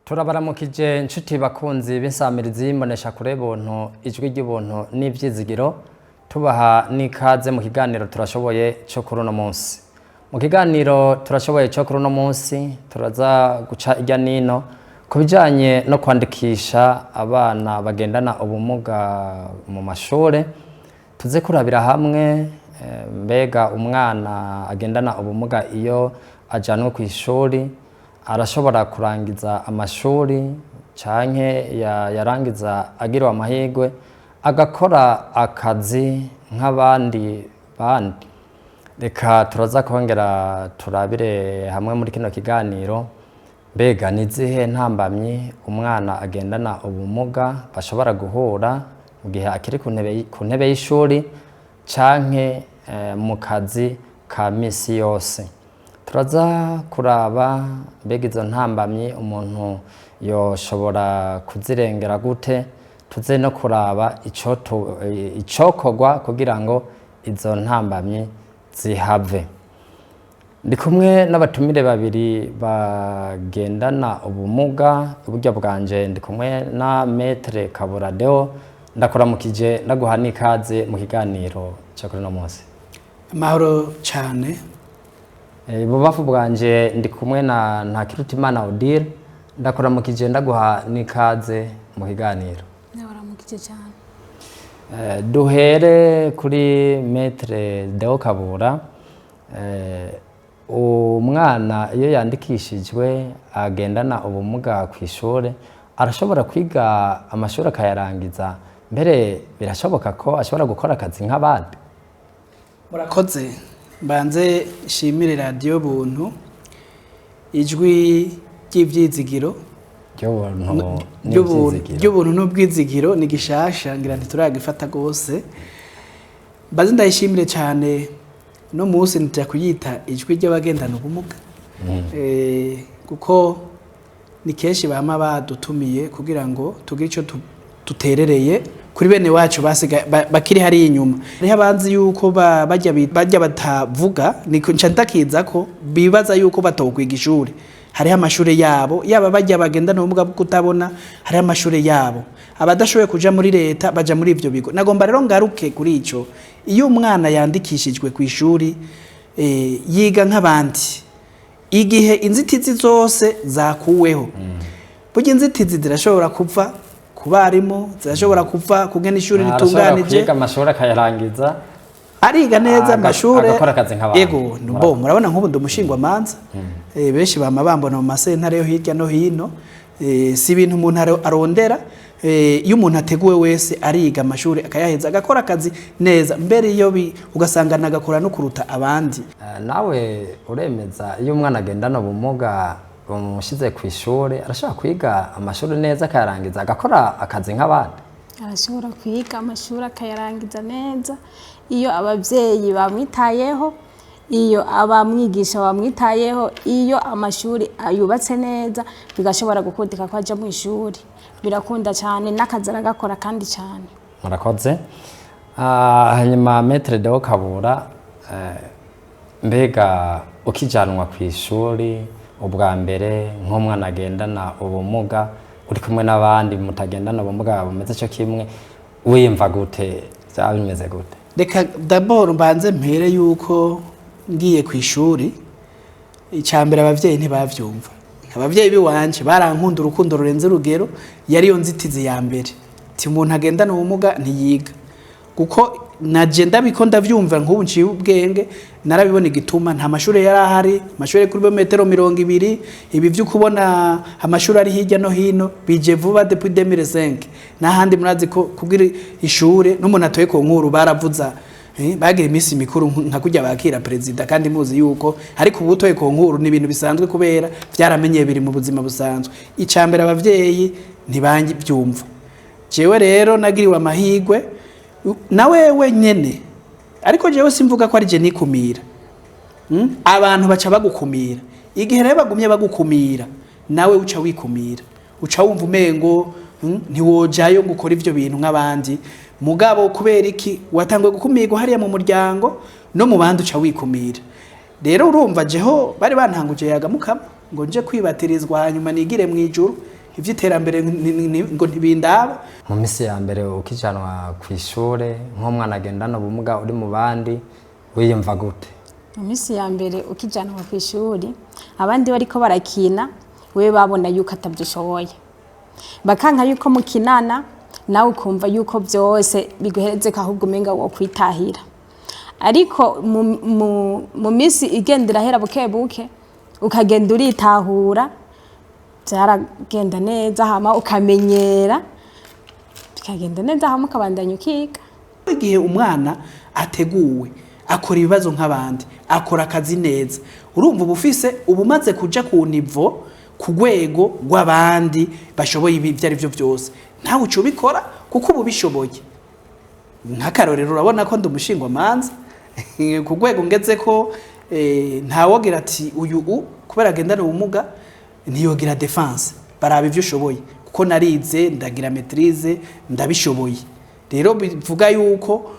Turabaramukije inshuti bakunzi b'insamirizi y'imbonesha kure buntu, ijwi ry'ubuntu n'ivyizigiro. Tubaha n'ikaze mu kiganiro Turashoboye cyo kuri uno munsi. Mu kiganiro Turashoboye cyo kuri uno munsi turaza guca irya nino ku bijanye no kwandikisha abana bagendana ubumuga mu mashure. Tuze kurabira hamwe mbega umwana agendana ubumuga iyo ajanwe ku ishuri arashobora kurangiza amashuri, canke yarangiza agiriwe amahirwe agakora akazi nk'abandi bandi? Reka turaza kongera turabire hamwe muri kino kiganiro mbega ni izihe ntambamyi umwana agendana ubumuga bashobora guhura mu gihe akiri ku ntebe y'ishuri canke mu kazi ka misi yose. Turaza kuraba mbega izo ntambamyi umuntu yoshobora kuzirengera gute, tuze no kuraba icokorwa kugira ngo izo ntambamyi zihave. Ndi kumwe n'abatumire babiri bagendana ubumuga. Iburyo bwanje ndi kumwe na Maître Kabura Deo. Ndakuramukije, ndaguha n'ikaze mu kiganiro cyo kuri uno munsi. Amahoro cyane. Ibubafu bwanje ndi kumwe na Ntakirutimana Odile. Ndakuramukije, ndaguha n'ikaze mu kiganiro. Ndabaramukije cyane. Duhere kuri Maître Deo Kabura. Umwana iyo yandikishijwe agendana ubumuga ku ishuri arashobora kwiga amashuri akayarangiza, mbere birashoboka ko ashobora gukora akazi nk'abandi? Murakoze. Mbanze nshimire Radiyo Buntu, Ijwi ry'Ibyizigiro. Ry'ubuntu ry'ubuntu. N'ibyizigiro. Ry'ubuntu n'ubwizigiro. Ni gishasha, ngira ntituragifata rwose. Mbanze ndayishimire cyane. No munsi nija kuyita ijwi ry'abagendana ubumuga, kuko ni kenshi bama badutumiye kugira ngo tugire icyo duterereye kuri bene wacu basigaye bakiri hariya inyuma. Hariho abanzi yuko bajya batavuga, niko nca ndakiza ko bibaza yuko batokwiga ishuri. Hariho amashuri yabo, yaba bajya bagendana ubumuga bwo kutabona, hariho amashuri yabo. Abadashoboye kuja muri leta baja muri ivyo bigo. Nagomba rero ngaruke kuri ico. Iyo umwana yandikishijwe ku ishuri, yiga nk'abandi igihe inzitizi zose zakuweho. Burya inzitizi zirashobora kuva ku barimu, zirashobora kuva kugena ishuri Arashobora ritunganije. kwiga amashuri akayarangiza. Ariga neza amashure. Agakora akazi nk'abandi. Yego, bo murabona nk'ubu ndi umushingwamanza. Benshi bama bambona mu masentare yo hirya no hino. Si ibintu umuntu arondera. Iyo umuntu ateguwe wese ariga amashuri akayaheza, agakora akazi neza, mbere iyo ugasanga nagakora no kuruta abandi. Nawe uremeza, iyo umwana agendana ubumuga bamushyize ku ishuri arashobora kwiga amashuri neza akayarangiza, agakora akazi nk'abandi? Arashobora kwiga amashuri akayarangiza neza iyo ababyeyi bamwitayeho, iyo abamwigisha bamwitayeho, iyo amashuri yubatse neza, bigashobora gukundika ko aja mu ishuri. Birakunda cyane, n'akazi aragakora kandi cyane. Murakoze. Hanyuma Maître Deo Kabura, mbega ukijanwa ku ishuri ubwa mbere nk'umwana agendana ubumuga, uri kumwe n'abandi mutagendana ubumuga bumeze cyo kimwe, wiyumva gute? Byaba bimeze gute? Reka d'abord mbanze mpere yuko ngiye ku ishuri icya mbere abavyeyi ntibavyumva. Abavyeyi biwanje barankunda urukundo rurenze urugero. Yari yo nzitizi ya mbere, ti umuntu agendana ubumuga ntiyiga. Kuko naje ndabiko ndavyumva nk'ubu nciye ubwenge, narabibona igituma nta mashuri yari ahari. Amashuri kuri metero 20. Ibi vyo kubona amashuri ari hirya no hino bije vuba, depuis 2005. N'ahandi murazi ko kugira ishure n'umuntu atoye ku nkuru baravuza, bagira iminsi mikuru nka kurya bakira perezida. Kandi muzi yuko ariko ubu utoye ku nkuru ni ibintu bisanzwe, kubera vyaramenyeye, biri mu buzima busanzwe. Icambere abavyeyi ntibangibyumva. Jewe rero nagiriwe amahigwe na wewe nyene, ariko jewe simvuga ko ari je nikumira. Abantu baca bagukumira. Igihe rero bagumye bagukumira, nawe uca wikumira, uca wumva umengo ntiwojayo ngo ukore ivyo bintu nk'abandi. Mugabo kubera iki watanguye gukumirwa hariya mu muryango, no mu bandi uca wikumira. Rero urumva jeho bari bantanguje yaga mukama ngo nje kwibatirizwa, hanyuma nigire mu ijuru, ivy'iterambere ngo ntibindaba. Mu minsi ya mbere ukijanwa ku ishure nk'umwana agendana ubumuga uri mu bandi, wiyumva gute? Mu minsi ya mbere ukijanwa ku ishuri, abandi bariko barakina, wewe babona yuko atabyushoboye, bakanka yuko mukinana nawe, ukumva yuko byose biguhereze ko ahubwo umenga wo kwitahira. Ariko mu minsi igenda irahera buke buke, ukagenda uritahura, byaragenda neza, hama ukamenyera, bikagenda neza, hama ukabandanya ukiga. Igihe umwana ateguwe, akora ibibazo nk'abandi, akora akazi neza, urumva uba ufise uba umaze kuja ku niveau, ku rwego rw'abandi bashoboye ibi ibyo ari byo byose, nawe uca ubikora kuko uba ubishoboye. Nk'akarorero, urabona ko ndi umushingwamanza ku rwego ngeze ko ntawogira ati uyu kubera agendana ubumuga ntiyogira défense. Baraba ibyo ushoboye, kuko narize, ndagira maîtrise, ndabishoboye. Rero bivuga yuko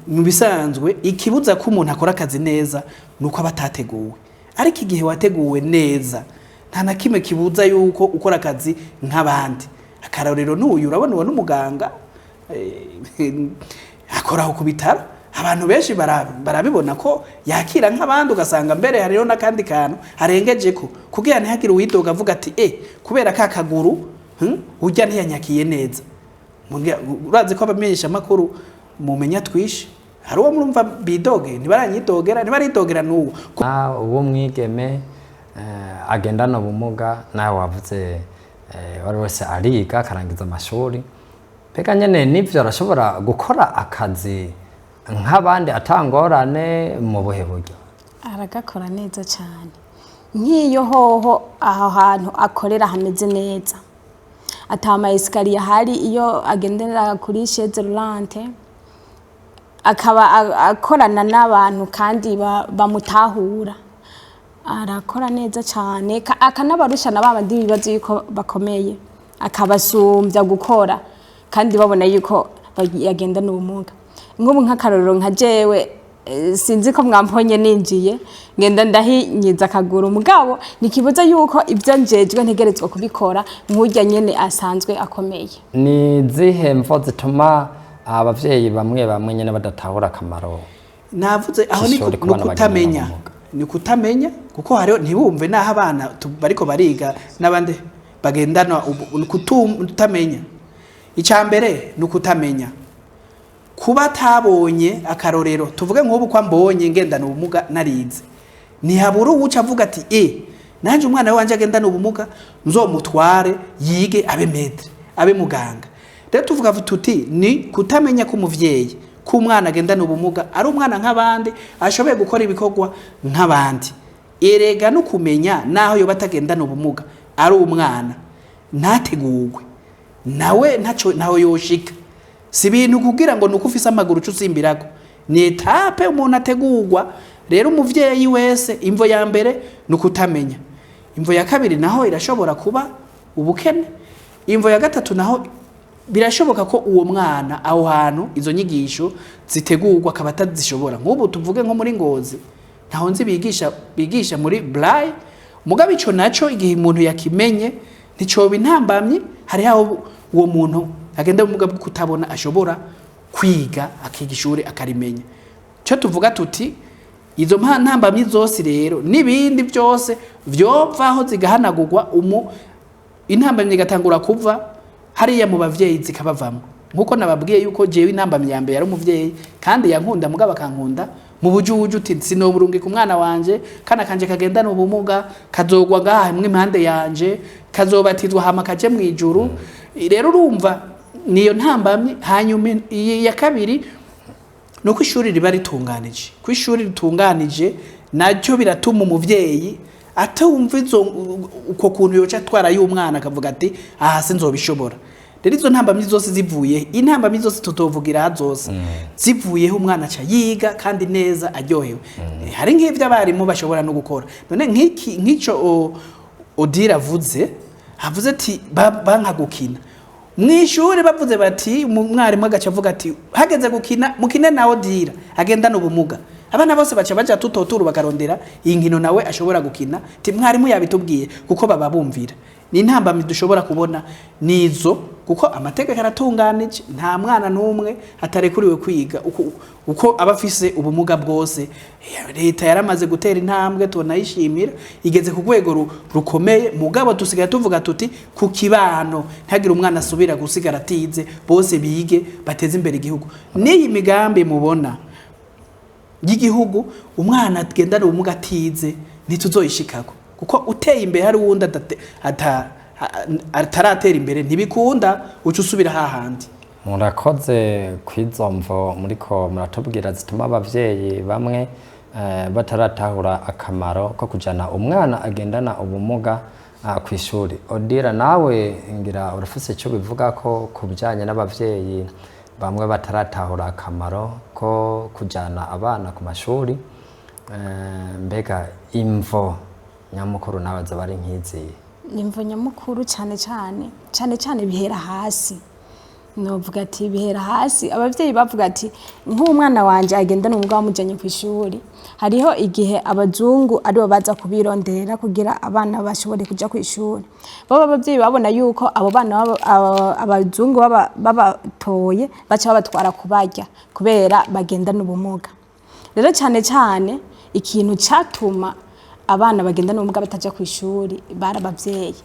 mu bisanzwe ikibuza ko umuntu akora akazi neza ni uko aba atateguwe. Ariko igihe wateguwe neza, nta na kimwe kibuza yuko ukora akazi nk'abandi. Akarorero n'uyu, urabona uwo n'umuganga, akora aho ku bitaro. Abantu benshi barabibona ko yakira nk'abandi, ugasanga mbere hariho n'akandi kantu arengeje ko kugira ntihagire uwidoga avuga ati kubera ka kaguru, urya ntiyanyakiye neza. Urazi ko abamenyesha amakuru mumenya twishe, hari uwo murumva bidoge? Ntibaranyidogera, ntibaridogera n'uwo. Uwo mwigeme agendana ubumuga, nawe wavuze wari wese ariga akarangiza amashuri, mbega nyene nivyo arashobora gukora akazi nk'abandi atangorane mu buhe buryo? Aragakora neza cyane, nk'iyo hoho aho hantu akorera hameze neza, ata ma escaliers ahari, iyo agendera kuri chaise roulante, akaba akorana n'abantu kandi bamutahura, arakora neza cyane, akanabarusha na babandi bibaza yuko bakomeye, akabasumbya gukora kandi babona yuko yagendana ubumuga. Nk'ubu nk'akarorero, nka jewe, sinzi ko mwamponye ninjiye, ngenda ndahinyiza akaguru, mugabo ntikibuza yuko ibyo njejwe ntegerezwa kubikora nk'urya nyene asanzwe akomeye. Ni zihe mvo zituma abavyeyi bamwe bamwe nyene badatahura akamaro Navuze aho ni k'ishuri ku ni bana bagendana ukutamenya. ubumuga? Ni ukutamenya, kuko hariho ntibumve n'aho abana bariko bariga n'abandi bagendana ni kutamenya. Icya mbere ni ukutamenya, kuba atabonye akarorero. Tuvuge nk'ubu ko ambonye ngendana ubumuga narize, ntihabura uwuca avuga ati nanjye umwana wanje agendana ubumuga nzomutware yige, abe maître, abe muganga. Rero tuvuga tuti ni kutamenya k'umuvyeyi ko umwana agendana ubumuga ari umwana nk'abandi, ashoboye gukora ibikorwa nk'abandi. Erega no kumenya naho yoba atagendana ubumuga ari umwana, ntategurwe nawe ntaco ntaho yoshika. Si ibintu kugira ngo nuko ufise amaguru uca usimbirako, ni étape umuntu ategurwa. Rero umuvyeyi wese, imvo ya mbere ni ukutamenya. Imvo ya kabiri naho irashobora kuba ubukene. Imvo ya gatatu naho birashoboka ko uwo mwana aho hantu izo nyigisho zitegurwa akaba atazishobora. Nk'ubu tuvuge nko muri Ngozi, ntaho nzi bigisha muri braille. Mugabo ico naco, igihe umuntu yakimenye, nticoba intambamyi. Hariho aho uwo muntu agenda ubumuga bwo kutabona ashobora kwiga, akiga ishuri, akarimenya. Cyo tuvuga tuti izo ntambamyi zose rero n'ibindi byose vyovaho, zigahanagurwa, intambamyi igatangura kuva hariya mu bavyeyi, zikabavamo. Nkuko nababwiye yuko jewe intambamyi ya mbere yari umuvyeyi, kandi yankunda mugabo akankunda mu bujuju, uti sinoburungika umwana wanje, kana kanje kagendana ubumuga kazogwa ngaha hamwe impande yanje, kazobatizwa hama kaje mu ijuru. Rero urumva niyo ntambamyi. Hanyuma iyi ya kabiri nuko ishuri riba ritunganije. Ko ishuri ritunganije nacyo biratuma umuvyeyi atumva izo uko kuntu yoca atwara y'umwana, akavuga ati aha sinzobishobora. Rero izo ntambamyi zose zivuye, intambamyi zose tutovugira aha zose zivuyeho, umwana aca yiga kandi neza aryohewe. Hari nk'ivyo abarimu bashobora no gukora. None nk'iki, nk'ico Odile avuze ati banka gukina mw'ishuri, bavuze bati umwarimu agaca avuga ati hageze gukina mukine na Odile agendana ubumuga, abana bose baca baja tutoturu bakarondera iyi nkino nawe ashobora gukina, ti mwarimu yabitubwiye, kuko baba bumvira. Ni intambamyi dushobora kubona nizo, kuko amategeko aratunganije, nta mwana n'umwe atarekuriwe kwiga uko aba afise ubumuga bwose. Leta yaramaze gutera intambwe, tunayishimira, igeze ku rwego rukomeye. Mugabo dusigaye tuvuga tuti ku kibano ntihagire umwana asubira gusigara atize, bose bige bateze imbere igihugu. N'iyi migambi mubona y'igihugu, umwana agendana ubumuga atize ntituzoyishikako, kuko uteye imbere hari uwundi ataratera imbere, ntibikunda, uca usubira hahandi. Murakoze kw'izo mvo muriko muratubwira zituma abavyeyi bamwe bataratahura akamaro ko kujana umwana agendana ubumuga kw'ishuri. Odira, nawe ngira urafise icyo bivuga ko ku bijanye n'abavyeyi bamwe bataratahura akamaro ko kujana abana ku mashuri. Mbega imvo nyamukuru nawe zoba ari nk'izihe? Imvo nyamukuru, cyane cyane bihera hasi. Novuga ati bihera hasi, abavyeyi bavuga ati nk'umwana wanje agendana ubumuga bamujanye ku ishuri, hariho igihe abazungu aribo baza kubirondera kugira abana bashobore kuja ku ishuri. Baba abavyeyi babona yuko abo bana abazungu babatoye baca babatwara kubarya kubera bagendana ubumuga. Rero cyane cyane ikintu catuma abana bagendana ubumuga bataja ku ishuri bari abavyeyi.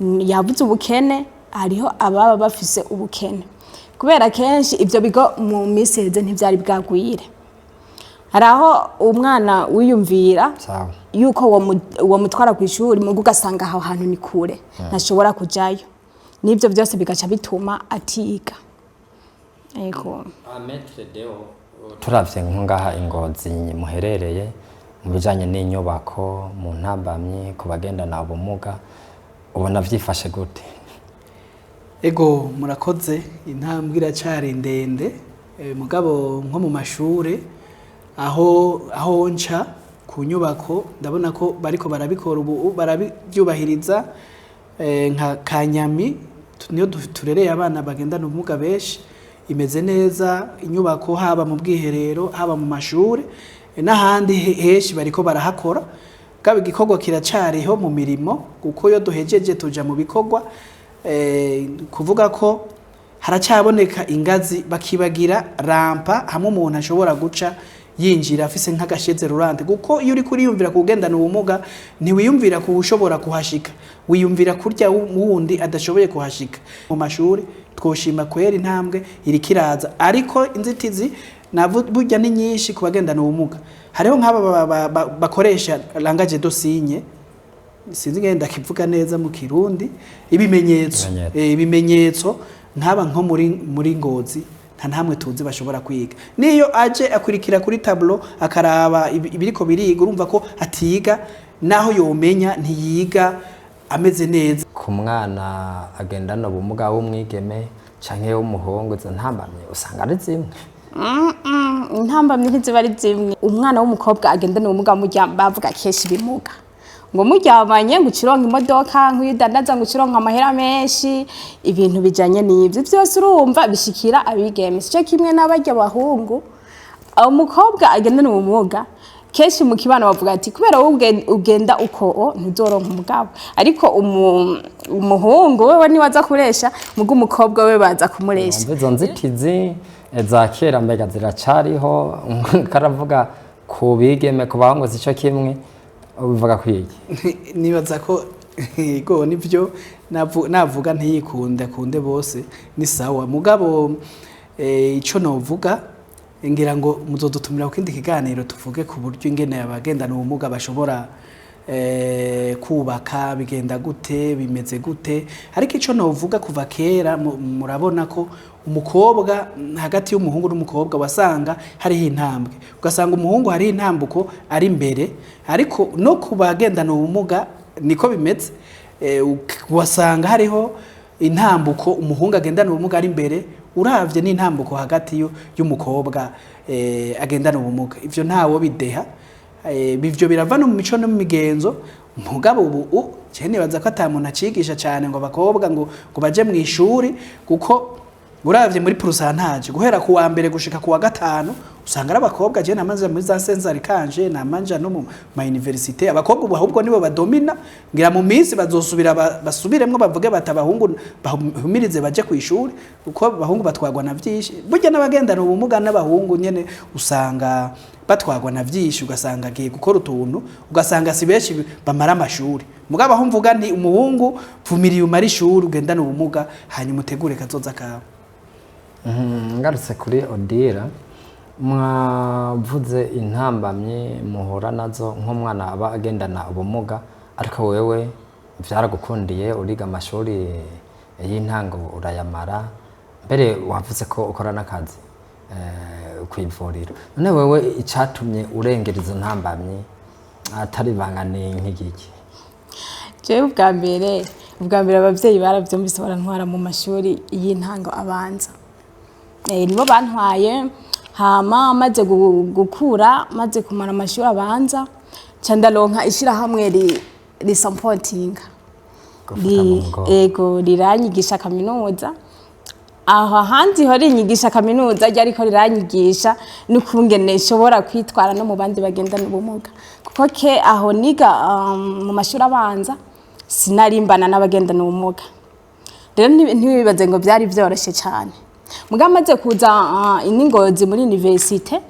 Yavuze ubukene, hariho ababa bafise ubukene kubera kenshi ivyo bigo mu minsi iheze ntivyari bwagwire. Hari aho umwana wiyumvira yuko uwo mutwara ku ishuri, mugo ugasanga aho hantu ni kure, ntashobora kujayo, n'ivyo byose bigaca bituma atiga. Ego. Turavye nko ngaha i Ngozi muherereye, mu bijanye n'inyubako, mu ntambamyi ku bagendana ubumuga, ubona vyifashe gute? Ego, murakoze. Intambwe iracari ndende, mugabo nko mu mashure aho nca ku nyubako ndabona ko bariko barabikora ubu, barabyubahiriza. Nka Kanyami niyo turereye abana bagendana ubumuga benshi, imeze neza inyubako, haba mu bwiherero, haba mu mashure, n'ahandi henshi bariko barahakora. Bwaba igikorwa kiracariho mu mirimo, kuko iyo duhejeje tuja mu bikorwa. Kuvuga ko haracaboneka ingazi, bakibagira rampe hamwe umuntu ashobora guca yinjira afise nk'aga chaise roulante, kuko iyo uri kuriyumvira kugendana ubumuga ntiwiyumvira ku ushobora kuhashika, wiyumvira kurya wundi adashoboye kuhashika. Mu mashuri twoshima kwera intambwe iriko iraza, ariko inzitizi burya ni nyinshi ku bagendana ubumuga. Hariho nk'aba bakoresha langage de signe, sinzi ngenda ndakivuga neza mu Kirundi, ibimenyetso. Ibimenyetso. Ibimenyetso nk'aba nko muri Ngozi nta ntamwe tuzi bashobora kwiga. Niyo aje akurikira kuri tableau akaraba ibiriko biriga, urumva ko atiga, naho yomenya ntiyiga ameze neza. Ku mwana agendana ubumuga w'umwigeme canke w'umuhungu, izo ntambamyi usanga ari zimwe? Intambamyi ntiziba ari zimwe. Umwana w'umukobwa agendana ubumuga bavuga kenshi ibimuga, ngo muryamanye ngo ucironke imodoka, nk'uyidandaza ngo ucironke amahera menshi, ibintu bijanye n'ivyo vyose urumva bishikira abigeme, sico kimwe n'abarya bahungu. Umukobwa agendana ubumuga kenshi mu kibano bavuga ati kubera wowe ugenda uko ntuzoronka umugabo, ariko umuhungu wewe niwe aza kuresha, muga umukobwa we baza kumuresha. Umva, izo nzitizi za kera mbega ziracariho? Karavuga ku bigeme, ku bahungu sico kimwe, ubivuga kwiki? Nibaza ko ego nivyo, navuga ntiyikunde akunde bose ni sawa. Mugabo ico novuga, ngira ngo muzodutumira ku kindi kiganiro tuvuge ku buryo ingene abagendana ubumuga bashobora kubaka, bigenda gute, bimeze gute. Ariko ico novuga, kuva kera murabona ko umukobwa, hagati y'umuhungu n'umukobwa wasanga hariho intambwe, ugasanga umuhungu hariho intambuko ari imbere, ariko no ku bagendana ubumuga niko bimeze. Wasanga hariho Intambuko umuhungu agendana ubumuga ari imbere uravye n'intambuko hagati y'umukobwa agendana ubumuga, ivyo ntawo bideha. Ivyo birava no mu mico no mu migenzo. Mugabo ubu je nibaza ko ata muntu acigisha cyane ngo abakobwa ngo baje mu ishuri, kuko uravye muri pourcentage guhera ku wa mbere gushika ku wa gatanu usanga ari abakobwa. Je namaze muri za senzari kanje namanja no mu ma université, abakobwa ubu ahubwo nibo badomina. Ngira mu minsi bazosubira basubiremwo bavuge bati abahungu bahumirize baje ku ishuri, kuko abahungu batwagwa na vyinshi. Burya n'abagendana ubumuga n'abahungu nyene usanga batwagwa na vyinshi, ugasanga agiye gukora utuntu, ugasanga si benshi bamara amashuri. Mugabo aho mvuga nti umuhungu vumiriye umara ishuri ugendana ubumuga, hanyuma utegure kazoza kawe. Ngarutse kuri Odira, mwavuze intambamyi muhura nazo nk'umwana aba agendana ubumuga, ariko wewe byaragukundiye uriga amashuri y'intango urayamara, mbere wavuze ko ukora n'akazi ku ivuriro. None wewe icatumye urengera izo ntambamyi atari ibanga ni nk'igiki? Jewe ubwa mbere abavyeyi baravyumvise, barantwara mu mashuri y'intango abanza. Nibo bantwaye. Hama maze gukura, maze kumara amashuri abanza, nca ndaronka ishirahamwe risampotinga Gufata mu mugongo. Ego, riranyigisha kaminuza. Aho ahandi ho rinyigisha kaminuza ryariko riranyigisha n'ukungene nshobora kwitwara no mu bandi bagendana ubumuga, kuko ke aho niga mu mashuri abanza sinarimbana n'abagendana ubumuga. Rero ntibibaze ngo byari byoroshe cyane. Mugabo maze kuza i Ngozi muri université,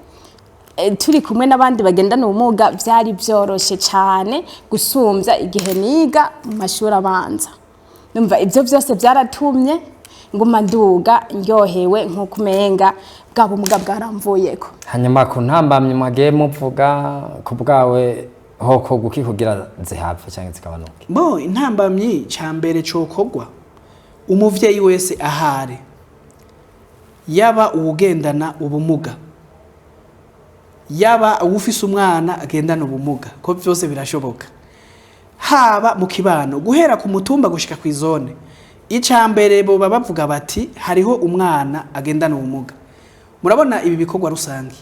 turi kumwe n'abandi bagendana ubumuga, byari byoroshe cyane gusumbya igihe niga mu mashuri abanza. Numva ibyo byose byaratumye nguma nduga ndyohewe, nk'uko umenga bwa bumuga bwaramvuyeko. Hanyuma ku ntambamyi mwagiye muvuga, ku bwawe hokorwa iki kugira zihave cyangwa zigabanuke? Bo intambamyi, ca mbere cokorwa, umuvyeyi wese ahari, yaba uwugendana ubumuga, yaba uwufise umwana agendana ubumuga, ko byose birashoboka, haba mu kibano guhera ku mutumba gushika ku izone, ica mbere boba bavuga bati hariho umwana agendana ubumuga. Murabona ibi bikorwa rusange,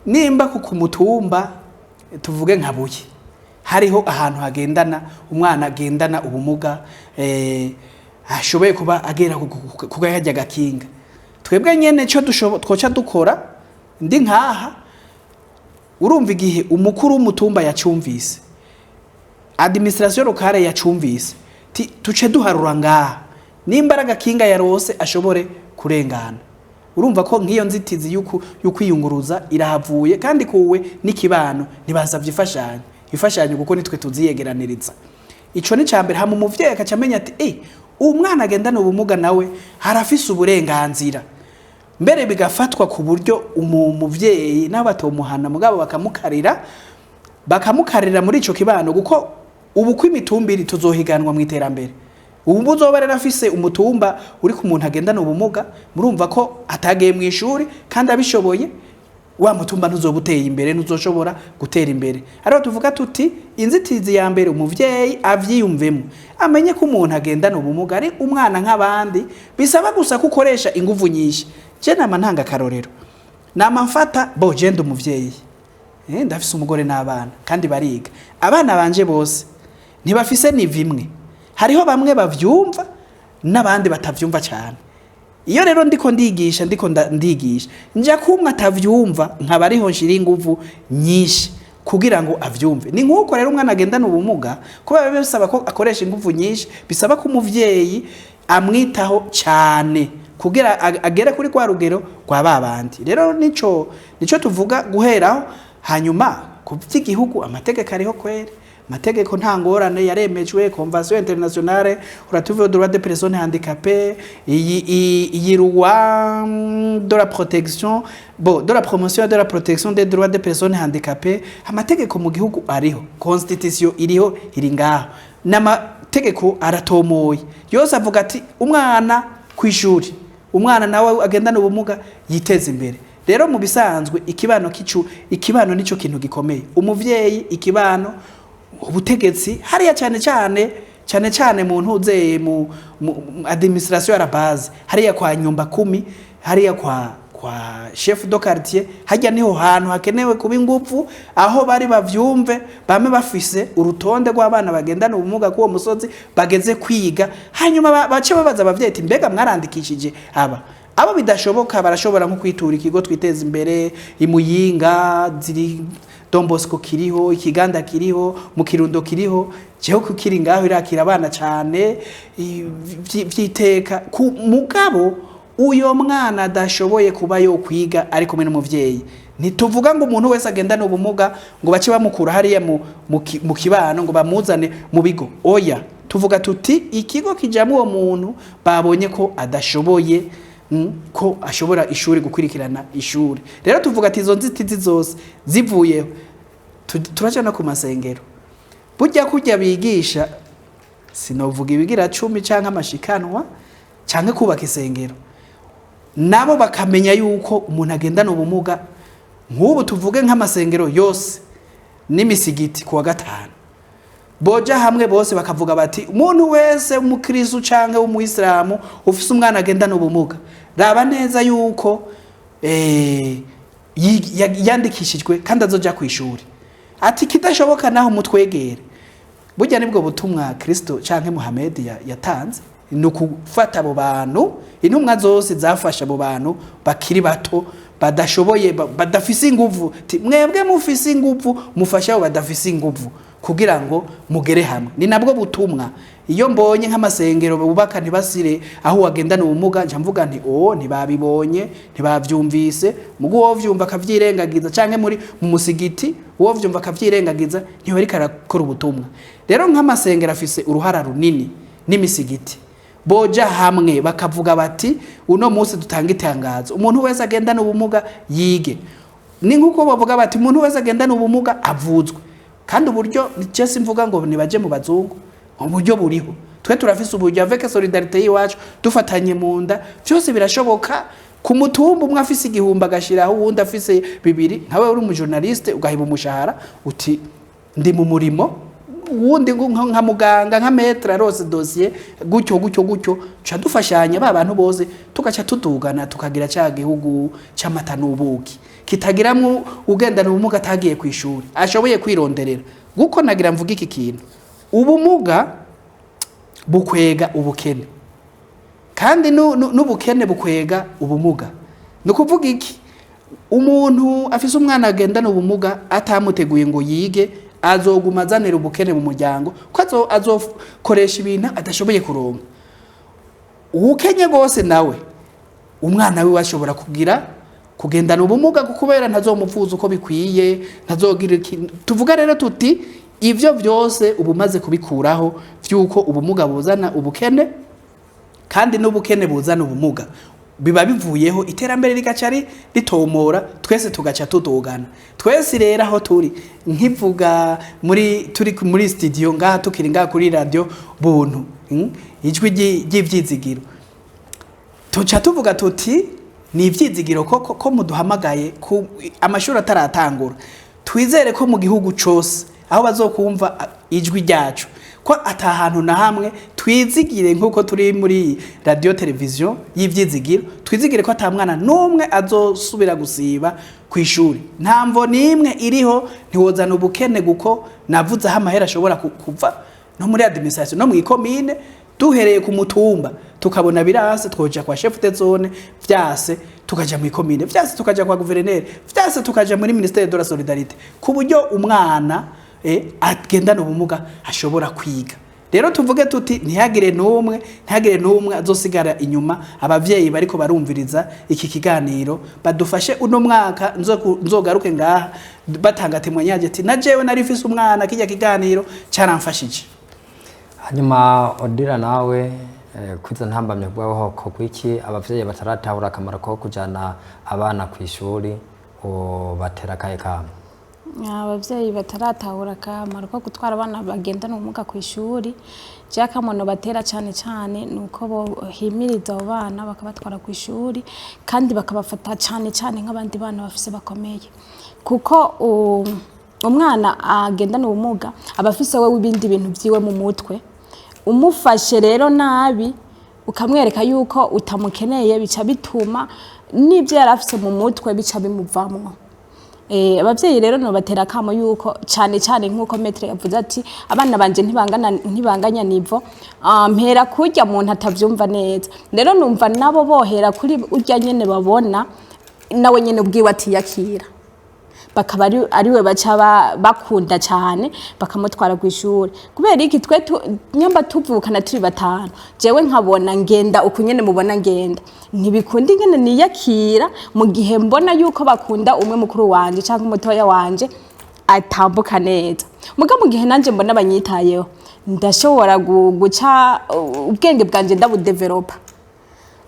nimba ku mutumba tuvuge nka Buye hariho ahantu hagendana umwana agendana ubumuga, ashoboye kuba agera ku kajya gakinga, twebwe nyene cyo twoca dukora ndi nkaha. Urumva igihe umukuru w'umutumba yacumvise, administration locale yacumvise, tuce duharura ngaha nimba ari agakinga yarose ashobore kurengana. Urumva ko nk'iyo nzitizi y'ukwiyunguruza irahavuye, kandi kuwe n'ikibano ntibasabye imfashanyo kuko nitwe tuziyegeraniriza. Ico ni cambere. Hama umuvyeyi akaca amenya ati umwana agendana ubumuga nawe harafise uburenganzira. Mbere bigafatwa ku buryo umuvyeyi nabo batomuhana, mugabo bakamukarira muri ico kibano, kuko ubu ko imitumba iri tuzohiganwa mu iterambere. Ubu uzoba rero afise umutumba uri ku muntu agendana ubumuga, murumva ko atagiye mu ishuri kandi abishoboye, wa mutumba ntuzoba uteye imbere, ntuzoshobora gutera imbere. Ariho tuvuga tuti inzitizi ya mbere, umuvyeyi avyiyumvemo, amenye ko umuntu agendana ubumuga ari umwana nk'abandi, bisaba gusa ko ukoresha inguvu nyinshi. Je nama ntanga akarorero, nama mfata bo je ndi umuvyeyi, ndafise umugore n'abana kandi bariga. Abana banje bose ntibafise niveau imwe, hariho bamwe bavyumva n'abandi batavyumva cyane. Iyo rero ndiko ndigisha, ndiko ndigisha, nja kumwe atavyumva nkaba ariho nshira inguvu nyinshi kugira ngo avyumve. Ni nk'uko rero umwana agendana ubumuga, kubera biba bisaba ko akoresha inguvu nyinshi, bisaba ko umuvyeyi amwitaho cyane kugira agere kuri kwa rugero rwa babandi. Rero nico tuvuga guheraho. Hanyuma ku by'igihugu, amategeko ariho kweri, amategeko nta ngorane, yaremejwe, convention internationale relative aux droits des personnes handicapées, iyi loi de la protection, bon, de la promotion et de la protection des droits des personnes handicapées. Amategeko mu gihugu ariho, constitution iriho, iri ngaho, n'amategeko aratomoye yose avuga ati umwana ku ishuri, umwana nawe agendana ubumuga yiteza imbere. Rero mu bisanzwe ikibano kicu, ikibano nico kintu gikomeye, umuvyeyi, ikibano, ubutegetsi hariya cyane cyane. Cyane cyane mu ntuzeye mu administration ya la base, hariya kwa nyumba kumi, hariya kwa chef de quartier, hajya niho hantu hakenewe kuba ingufu, aho bari bavyumve, bame bafise urutonde rw'abana bagendana ubumuga k'uwo musozi bageze kwiga, hanyuma bace babaza abavyeyi ati: "Mbega mwarandikishije aba?" Abo bidashoboka barashobora nko kwitura ikigo Twiteza Imbere imuyinga, ziri Don Bosco kiriho, ikiganda kiriho, mu Kirundo kiriho, jeho kukiri ngaho irakira abana cyane vy'iteka. Ku mugabo uyo mwana adashoboye kuba yo kwiga ari kumwe n'umuvyeyi, ntituvuga ngo umuntu wese agendana ubumuga ngo bace bamukura hariya mu kibano ngo bamuzane mu bigo. Oya, tuvuga tuti ikigo kijamwo uwo muntu babonye ko adashoboye, ko ashobora ishuri gukurikirana ishuri. Rero tuvuga ati izo nzitizi zose zivuyeho, turaja no ku masengero. Burya kurya bigisha, sinovuga ibigira cumi canke amashikanwa canke kubaka isengero, nabo bakamenya yuko umuntu agendana ubumuga. Nk'ubu tuvuge nk'amasengero yose n'imisigiti, kuwa gatanu boja hamwe bose bakavuga bati: "Umuntu wese w'umukristo canke w'umuyisilamu ufise umwana agendana ubumuga, raba neza yuko yandikishijwe kandi azoja ku ishuri." Ati kidashoboka naho mutwegere. Burya nibwo butumwa Kristo canke Muhammad yatanze, ni ukufata abo bantu. Intumwa zose zafashe abo bantu bakiri bato badashoboye, badafise inguvu. Ti mwebwe mufise inguvu, mufashe abo badafise inguvu kugira ngo mugere hamwe. Ni nabwo butumwa. Iyo mbonye nk'amasengero bubaka ntibasire aho wagendana ubumuga, nca mvuga nti: "Oh, ntibabibonye, ntibavyumvise." Mugu uwo vyumva akavyirengagiza, canke muri mu musigiti uwo vyumva akavyirengagiza, ntibariko arakora ubutumwa. Rero nk'amasengero afise uruhara runini n'imisigiti, boja hamwe bakavuga bati: "Uno munsi dutanga itangazo, umuntu wese agendana ubumuga yige." Ni nk'uko bavuga bati: "Umuntu wese agendana ubumuga avuzwe." Kandi uburyo, je simvuga ngo nibaje mu bazungu, uburyo buriho. Twe turafise uburyo avec solidarité y'iwacu, dufatanye mu nda byose birashoboka. Ku mutumba umwe afise 1000 agashiraho, uwundi afise 2, nkawe uri umujournaliste ugahiba umushahara uti: "Ndi mu murimo." Uwundi nka muganga, nka maître arose dossier, gutyo gutyo gutyo, ca dufashanya ba bantu bose, tugaca tudugana, tukagira ca gihugu c'amata n'ubuki kitagiramwo ugendana ubumuga atagiye ku ishuri ashoboye kwironderera. Guko nagira mvuga iki kintu: ubumuga bukwega ubukene, kandi n'ubukene bukwega ubumuga. Ni ukuvuga iki? Umuntu afise umwana agendana ubumuga atamuteguye ngo yige, azoguma azanira ubukene mu muryango, ko azokoresha ibintu adashoboye kuronka. Uwukenye rwose nawe umwana wiwe ashobora kugira kugendana ubumuga, kubera ntazomuvuza uko bikwiye, ntazogira ikintu. Tuvuga rero tuti ivyo vyose ubu maze kubikuraho vy'uko ubumuga buzana ubukene kandi n'ubukene buzana ubumuga, biba bivuyeho, iterambere rigaca ritomora, twese tugaca tudugana twese. Rero aho turi, nkivuga muri turi muri studio ngaha, tukiri ngaha kuri Radio Buntu, Ijwi ry'Ivyizigiro, tuca tuvuga tuti ni ivyizigiro ko muduhamagaye ku amashuri ataratangura. Twizere ko mu gihugu cose aho bazokumva ijwi ryacu, ko ata hantu na hamwe, twizigire nk'uko turi muri radio televiziyo y'Ivyizigiro, twizigire ko ata mwana n'umwe azosubira gusiba ku ishuri. Nta mvo n'imwe iriho ntiwozana ubukene, kuko navuze aho amahera ashobora kuva no muri administration no mu ikomine. Duhereye ku mutumba tukabona birase, twoja kwa chef de zone, vyase tukaja mu ikomine, vyase tukaja kwa gouverneur, vyase tukaja muri ministère de la solidarité, ku buryo umwana agendana ubumuga ashobora kwiga. Rero tuvuge tuti ntihagire n'umwe, ntihagire n'umwe azosigara inyuma. Abavyeyi bariko barumviriza iki kiganiro badufashe uno mwaka, nzogaruke ngaha batanga témoignage ati: "Na jewe nari mfise umwana, kijya kiganiro caramfashije." Hanyuma Odira, nawe kwiza ntambamye bwaho ko kwiki abavyeyi bataratahura akamaro ko kujana abana ku ishuri, batera akahe kamo? Abavyeyi bataratahura akamaro ko gutwara abana bagendana ubumuga ku ishuri, je akamono batera cane cane ni uko bohimiriza abo bana bakabatwara ku ishuri, kandi bakabafata cane cane nk'abandi bana bafise bakomeye, kuko umwana agendana ubumuga aba afise we ibindi bintu vyiwe mu mutwe. Umufashe rero nabi, ukamwereka yuko utamukeneye, bica bituma n'ibyo yari afise mu mutwe bica bimuvamwo. Abavyeyi rero nobatera akamo yuko cane cane nk'uko maître yavuze ati abana banje ntibangana, ntibanganya niveau. Mpera kurya muntu atavyumva neza, rero numva nabo bohera kuri urya nyene babona nawe nyene ubwiwe atiyakira, bakaba ariwe baca bakunda cyane, bakamutwara ku ishuri. Kubera iki? Twe nyamba tuvukana turi batanu, jewe nkabona ngenda uku nyene mubona ngenda, ntibikunda ingene niyakira mu gihe mbona yuko bakunda umwe mukuru wanje cyangwa umutoya wanje atambuka neza. Muga mu gihe nanje mbona banyitayeho, ndashobora guca ubwenge bwanje ndabudevelopa,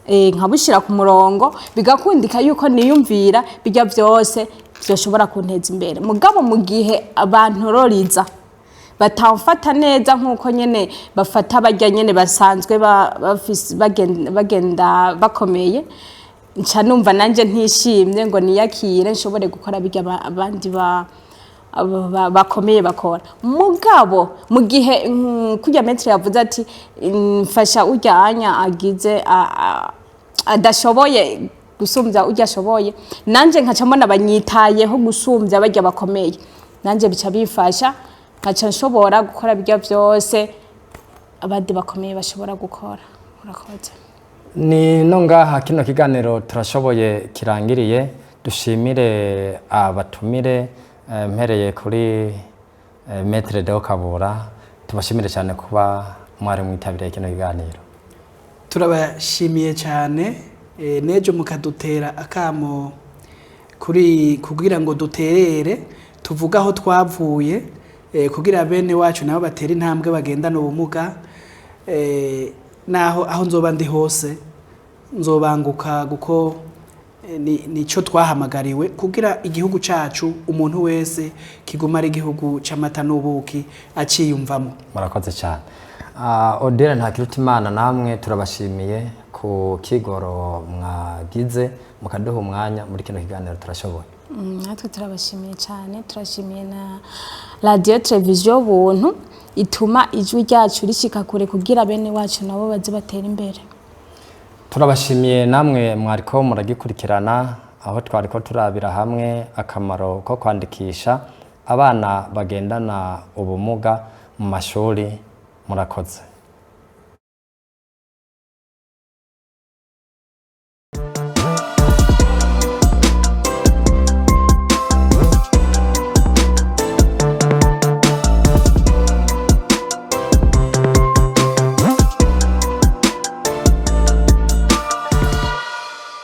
nkabushyira ku murongo, bigakundika yuko niyumvira bijya byose byoshobora kunteza imbere. Mugabo mu gihe abantororiza, batamfata neza nk'uko nyene bafata barya nyene basanzwe bagenda bakomeye, nca numva nanje ntishimye ngo niyakire nshobore gukora bijya abandi bakomeye bakora. Mugabo mu gihe kurya maître yavuze ati mfasha ujyanya agize adashoboye gusumbya ujya ashoboye, nanje nkaca mbona banyitayeho gusumbya barya bakomeye, nanje bica bifasha nkaca nshobora gukora bijya byose abandi bakomeye bashobora gukora. Urakoze. Ni no ngaha kino kiganiro turashoboye kirangiriye. Dushimire abatumire, mpereye kuri Maître Deo Kabura. Tubashimire cyane kuba mwari mwitabiriye kino kiganiro. Turabashimiye cyane. N'ejo mukadutera akamo kuri kugira ngo duterere tuvuge aho twavuye, kugira bene wacu nabo batera intambwe bagendana ubumuga. Naho aho nzoba ndi hose nzobanguka, kuko nico twahamagariwe kugira igihugu cacu umuntu wese kiguma ari igihugu c'amata n'ubuki aciyumvamo. Murakoze cyane. Odile Ntakirutimana, namwe turabashimiye ku kigoro mwagize mukaduha umwanya muri kino kiganiro turashoboye. Natwe turabashimiye cyane, turashimiye na radiyo televiziyo Buntu ituma ijwi ryacu rishika kure kugira bene wacu nabo baze batera imbere. Turabashimiye namwe mwariko muragikurikirana, aho twariko turabira hamwe akamaro ko kwandikisha abana bagendana ubumuga mu mashuri. Murakoze.